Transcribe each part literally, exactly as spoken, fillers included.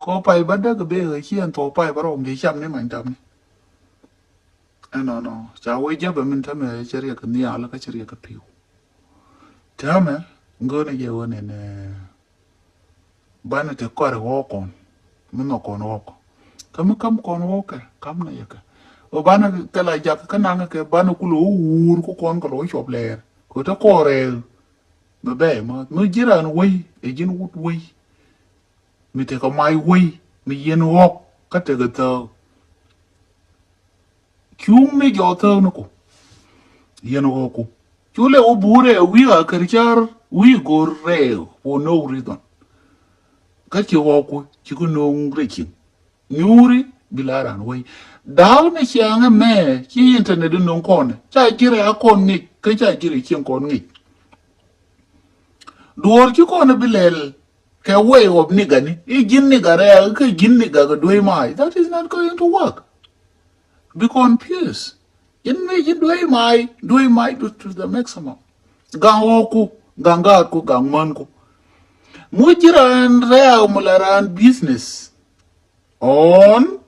Kɔ pay bä däk bee ɣä ci ɛn thuɔk pay bä rɔw mi cam ni many tamni. Ɛnɔnɔ ca wee jäpɛ min tämɛ cɛ riɛk kɛ nhial kä cɛ riɛk kɛ pi̱w. Tämɛ ŋöönɛ jɛ ɣöö nɛnɛ banɛ te kɔrɛ ɣɔɔk kɔn mi nhɔk kɔn ɣɔɔk. Kä mi kam kɔn ɣɔɔk kɛ kam nɛ yɛ kɛ ɣöö banɛ thil a jak kä naŋ kɛ banɛ kulɛ wä wuur ku kɔn kɛ lɔ wä cuɔp lɛɛr kɛ te kɔrɛ. Bɛ bɛy ma mi ji̱ raan wei ɛ ji̱n wut wei. Mi tekɛ mac wei mi yɛn ɣɔk kä tekɛ thääk. Cuŋ ni jɔɔk thääk ni ku yɛn ɣɔk ku cu lɛ wä buurɛ wi̱i̱ a kär car wi̱i̱ go̱r rɛɛk for no reason. Kä ci ɣɔk ku ci kä no̱o̱ŋ rɛy ciŋ. Nyuuri bi la ran wei. Da̱a̱k ni ciaŋ ɛmɛ ci internet in no̱o̱ŋ kɔn ca ji̱ rɛy a kɔn ŋic kä ca ji̱ rɛy cieŋ kɔn ŋic. Duɔ̱ɔ̱r ci kɔn bi lɛl kɛ way of nigga ni i̱ ji̱n nigga rɛy a kä ji̱n nigga kɛ duey mac. That is not going to work. Be confused. Ji̱n mi ji̱ duey mac duey mac to, to the maximum. Gaŋ ɣɔɔku gaŋ gaatku gaŋ mänku. Mu ji̱ raan rɛy a mu la raan business. Ɔn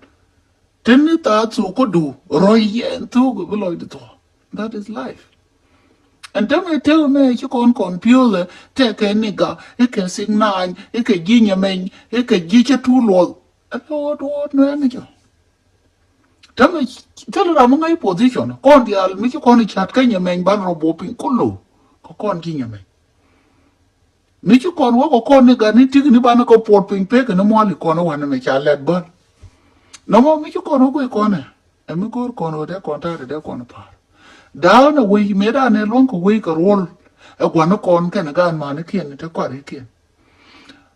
tin ni thaa thuk kädu rɔy yɛn thuk bi lɔcdi thuɔ̱k. That is life. Ɛn tämɛ tëk mɛ ci kɔn kɔn piöthɛ tɛkɛ nigga ikɛ sik naany ikɛ ji̱ nyɛmɛny ikɛ ji̱ cä tuul luɔth. Ɛn lɔ ɣɔt ɣɔt nuɛɛn ni jɔ tämɛ thil ram mi ŋäc position kɔn diaal mi ci kɔn icat kä nyɛmɛny ban rɔ bop piny kulu. Kɛ kɔn ji̱ nyɛmɛny. Mi ci kɔn wä kɛ kɔn ni gat ni tik ni banɛ kɛ puɔt piny pek ni mual ikɔn wanɛ mɛ ca lɛt bän. Nɔmɔ mi ci kɔn wä guic kɔnɛ ɛ mi go̱o̱r kɔn wä dee kɔn ta̱a̱ dee kɔn pa̱a̱r. Da̱a̱n ɛ wei mëë da̱a̱n ɛ luɔ̱ŋ kɛ wei kɛ ruɔl ɛ gua̱n ni kɔn kɛn ɛ gaat mani kiɛn ni te kɔari kiɛn.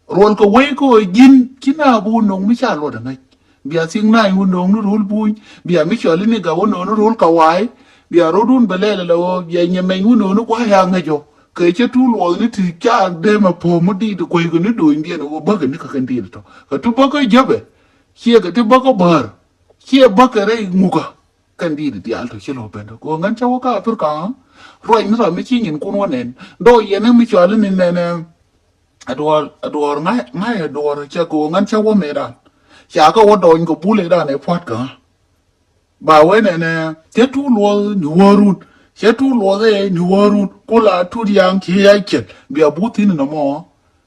Ruɔl kɛ wei kɛ wä ji̱n ci na bi wä no̱o̱ŋ mi ca luɔt ɛ ŋäc. Bia thiŋ naany wä no̱o̱ŋ ni ro̱l buny bia mi cɔl ini gak wä no̱o̱ŋ ni ro̱l kawaai. Bia ro̱dun bɛ lɛl ala wä bia nyɛmɛny wä no̱o̱ŋ ni gua̱a̱c a ŋäc jɔ. Kɛ cɛ tuul luɔth ni ti ca dee mɛ pom mi diit kueckɛ ni do̱nydiɛn wä bäkɛ ni kä kɛn diit tɔ kɛ tu bäkɛ jäpɛ. Ciɛ kɛ ti bäkɛ bäär ciɛ bäkɛ rɛy ŋukä. Kɛn diit diaal tɔ ci lɔ bɛn tɔ kɛ ɣän ca wä ka Africa. Ruac ni ram mi ci nyin kun wä nɛn dɔɔ yɛn mi cɔl ini nɛnɛ. Aduɔr aduɔr ŋa̱c ŋa̱c aduɔr cɛ kɛ ɣän ca wä mɛ dan. Ca kɛ wä dɔɔny kɛ bul ɛ dan ɛ pua̱t kä. Ba wee nɛnɛ cɛ tuut luɔth ni wäärun cɛ tuut luɔth ɛ ni wäärun kula tut yaŋ ci yac cɛl bia but thi̱n nɔmɔ.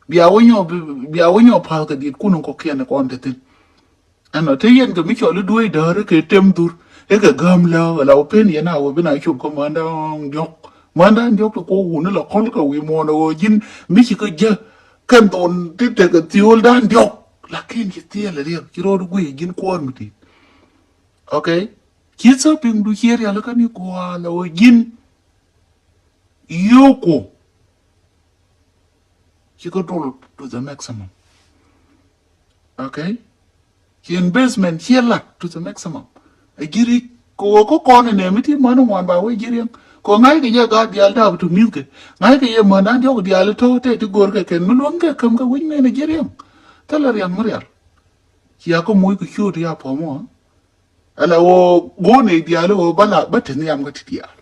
Bia wä nyɔ bia wä nyɔ pa̱th kɛ diet kun kɔkiɛn kɔn te thi̱n. Ɛnɔ te yɛn kɛ mi cɔl i̱ dueec däär ikɛ tem dhur ikɛ gääm lääk ala wä pen yɛn a wä bi na cop kä mändan diɔ̱k. Mändan diɔ̱k ti kuɔ wuni la kɔl kɛ wi̱i̱ muɔ̱ɔ̱n ɛ ɣöö ji̱n mi ci kä jä kɛn dhon ti tekɛ thiööl dan diɔ̱k. Lakin ci thiɛl ɛ riɛk ci ro̱o̱d guiy ji̱n kuɔɔr mi ti̱i̱t. Okay. Ci thäpiŋdu ciɛ rialikä ni gua̱a̱ la wä ji̱n. Yio̱o̱ku ci kä dol to the maximum. Okay. Ci investment ciɛ lat to the maximum. A ji̱ ri̱c kɛ ɣöö kä kɔn inɛ mi ti män in ŋuan ba wee ji̱ riɛŋ. Kɛ ɣöö ŋa̱ckɛ jɛ gaat diaal daap to mi̱thkɛ ŋa̱ckɛ jɛ män da̱a̱n diɔ̱k diaal itɔ tɛ ti görkɛ kɛn mi luäŋkɛ käm kɛ wi̱c mɛn a ji̱ riɛŋ. Thilɛ riɛŋ mi rial. Cia kä moc kɛ ciöt ya puɔ̱mɔ. Ala ɣöö go̱o̱nɛ diaal ɣöö bä la bä te nhiam kä ti diaal.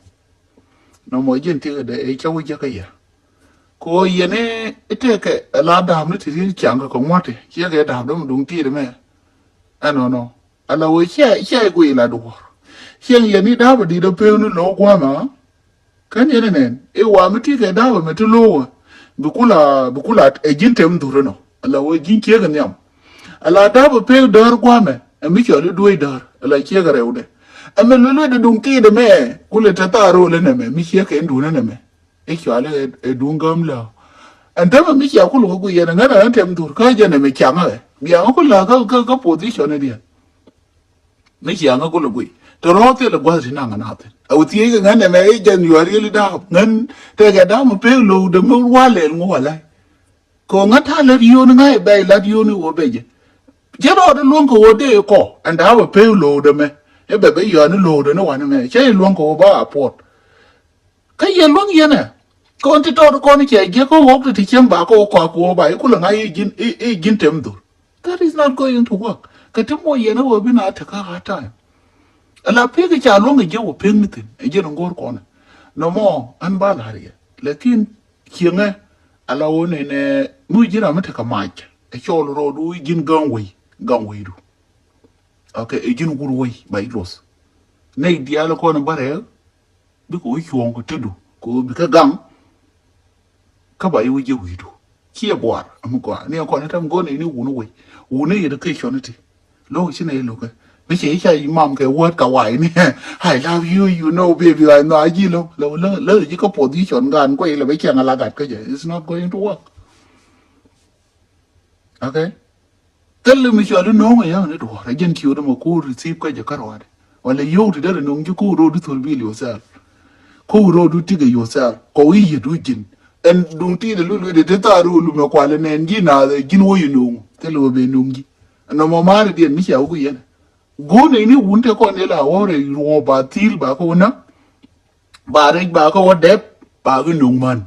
Nɔmɔ ji̱n ti kɛ dee ɛ cä wä jäkä yɛ. Kɛ ɣöö yɛn i̱ tekɛ ala da̱a̱p ni ti ti caŋ kɛ kɛ ŋua̱ti ciɛ kɛ da̱a̱p dämɛ duŋ tiit mɛ. Ɛnɔnɔ ala ɣöö ciɛ ciɛ i̱ guiy la duɔ̱ɔ̱r. Ciɛŋ yɛn i̱ da̱a̱p ɛ di̱t ɛ pek ni lo̱o̱ gua̱a̱mɛ. Kän yɛn inɛn i̱ wa mi ti kɛ da̱a̱p ɛmɛ ti lo̱o̱wä. Bi kula bi kula ɛ ji̱n tɛm dhur inɔ ala wee ji̱n ciek in nhiam. Ala da̱a̱p ɛ pek däär gua̱a̱mɛ ɛ mi cɔl i̱ duec däär ala ciek ɛ rɛwdɛ. Ɛmɛ luel wee dee duŋ kiit ɛmɛ kulɛ te thaar ro̱o̱l ɛn ɛmɛ mi ciek kɛ in duun ɛn ɛmɛ. I̱ cɔal i̱ ɛ duŋ gäm lääk. Ɛn täämɛ mi cia kulɛ wä guic yɛn ɛ ŋän ɛ ɣän tɛm dhur kä jɛn ɛmɛ ciaŋä ɛ biaŋä kulɛ kä kä position ɛ diɛn. Mi ciaŋä kulɛ guic te rɔ̱ thilɛ gua̱th ti naŋ anaathin a wä thiec kɛ ŋän ɛmɛ i̱ jɛn yua̱r yeli da̱a̱p ŋän tekɛ da̱a̱p mi pek lo̱w dee mi walɛl ŋu walɛ. Kɛ ɣöö ŋän ta̱a̱ lät yio̱o̱ni ŋa̱c ɛ bɛc lat yio̱o̱ni ɣöö bɛcɛ. Cɛ rɔɔdɛ luäŋ kɛ ɣöö dee kɔ ɛn da̱a̱p ɛ pek lo̱w dee mɛ. I̱ bɛ bɛ yɔ̱a̱ni lo̱w dee ni wanɛ mɛ cɛ i̱ luäŋ kɛ ɣöö ba a puɔt. Kä yɛ luäŋ yɛn ɛ kɔn ti tɔɔt kɔn cɛ jiɛ kä ɣɔk ti ti cieŋ ba kä ɣɔk kɔak kɛ ɣöö ba i̱ kulɛ ŋa̱c i̱ ji̱n i̱ ji̱n tem dhur. That is not going to work. Kɛ ti muɔ yɛn ɛ ɣöö bi na te kä hard time. Ala pek i̱ ca luäŋ i̱ jiɛ wä pek ni thi̱n ɛ jiɛn in go̱o̱r kɔn ɛ. Nɔmɔ ɛn ba la̱r yɛ lakin cieŋɛ ala ɣöö nɛnɛ mi ji̱n ram mi tekɛ mac ɛ cɔɔl ro̱o̱du i̱ ji̱n gäŋ wei. gaŋ wecdu. Okay, ɛ ji̱n wut wec ba i̱ luɔth. Nɛy diaal kɔn ba rɛɛk bikɛ wä cuɔ̱ɔ̱ŋ kɛ tetdu kɛ ɣöö bikɛ gaŋ. Kä ba i̱ wä ji̱ wi̱i̱du ciɛ buar. Ɛm gɔaa ni ɛn kɔn i̱ tam go̱o̱n i̱ ni wun wec wun i̱ education iti. Lo̱k i̱ ci nɛy lo̱kɛ mi cɛ i̱ ca i̱ mam kɛ word ka wa̱i̱ ni I love you, you know baby, I know a ji̱ lo̱k lɛ lɛ ji̱ kä position gan kuɛ ilɛ bɛ cɛŋ a la gat kä jɛ. It's not going to work. Okay. Thil mi cɔal i̱ no̱o̱ŋ ɛ ya̱ŋ ni duɔ̱ɔ̱r ɛ jɛn ciöt ɛmɔ ko̱o̱r receive kä jɛ kärɔaadɛ. Wala yio̱w ti derɛ no̱o̱ŋ ji̱ ko̱o̱r ro̱o̱du thol bil yourself. Ko̱o̱r ro̱o̱du tikɛ yourself kɔ wi̱i̱ yet wi̱i̱ ji̱n. Ɛn duŋ ti̱i̱t ɛ lul wi̱i̱dɛ ti thaar ro̱o̱ lumɛ kualɛ nɛn ji̱ naath ɛ ji̱n wä yi no̱o̱ŋ. Thil wä ben no̱o̱ŋ ji̱ ɛn nɔmɔ ma̱a̱r ɛ diɛn mi cia wä ku yɛn ɛ. Go̱o̱r nɛy ni wun te kɔn yɛ la ɣɔ̱r ɛ ruɔ̱ɔ̱ŋ ba thi̱i̱l ba kä wä näk. Ba rɛc ba kä wä dɛp ba kä no̱o̱ŋ män.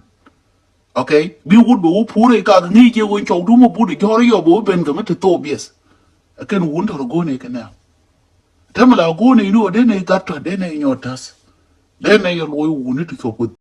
Okay, bi wut bɛ wä pur i̱ kak ŋi̱i̱c i̱ wä cɔwdu mɔ but i̱ jɔ̱ɔ̱r i̱ yɔ bɛ wä ben kɛ mi ti thok biɛth. Ɛ kɛn wun tɔr go̱o̱n i̱ kɛ nɛɛw. Tɛmɛ la go̱o̱n i̱ ni wä den i̱ gat tɔ̱ den i̱ nyɔt ta̱th. Den i̱ yɔ luɔc wun i̱ ti cuɔp wä